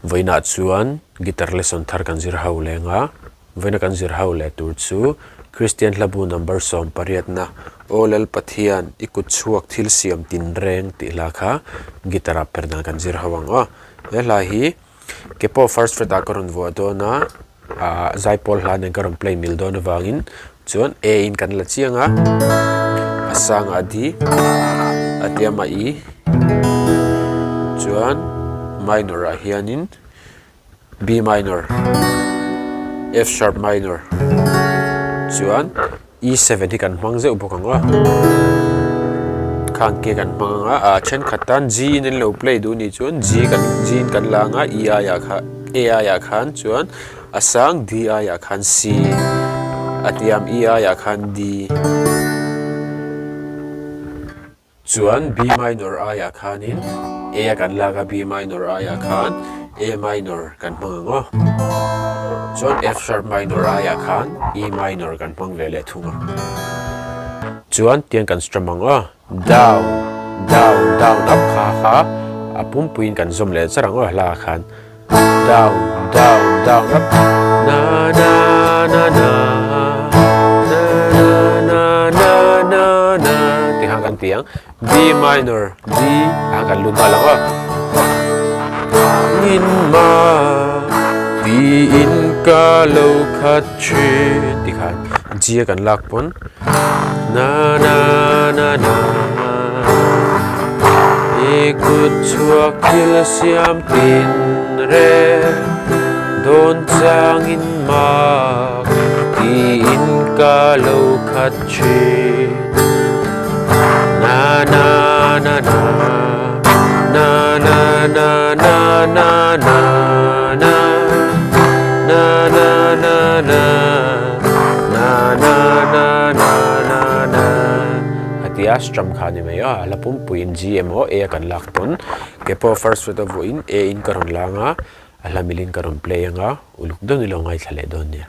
Vawiinah chuan guitar lesson thar kan zir ho leng a, vawiina kan zir ho leh tur chu Kristian hlabu number 18 na Aw Lal Pathian i kut chhuak thil siam tin reng tih hla kha guitar ah per dan kan zir ho ang aw. He hla hi ke pawh first fret ah ka rawn vuah dawn a, ah zaipawl hla nen ka rawn play mil dawn avangin chuan A in kan la chiang a, a sangah D, a tiamah E, chuan minor ah hianin B minor, F sharp minor chuan E7 hi kan hmang zeuh bawk ang a, khang ke kan hmang ang a, ah thenkhat tan G in an lo play duh nih chuan G kan G in kan la ang a, E aiah kha A aiah khan chuan a sang D aiah khan C a tiam E aiah khan D. Chuan B minor aiah khanin A a kan lak a, B minor aiah khan A minor kan hmang ang aw. Chuan F sharp minor aiah khan E minor kan hmang ve leh thung a. Chuan tiang kan strum ang aw, down, down, down up kha kha a pumpuiin kan zawm leh char ang aw hla ah khan. Down, down, down, up Na na na na Na na na na na na Ti khan kan ti ang B minor, D ah kan lut nghal ang aw Ngin ma Tiin ka lo khat thin Ti khan G a kan lak pawn Na na na na I kut chhuak thil siam tin reng dawn changin mak tiin ka lo khat thin Na na na na Na na na na na na na Na na na na Na na na na na na A ti a strum kha a ni mai a, a la pumpuiin G emaw A a kan lak pawn ke pawh first fret a vuahin A in ka rawn lang a, a hla milin ka rawn play anga uluk deuhin i lo ngaithla leh dawn nia.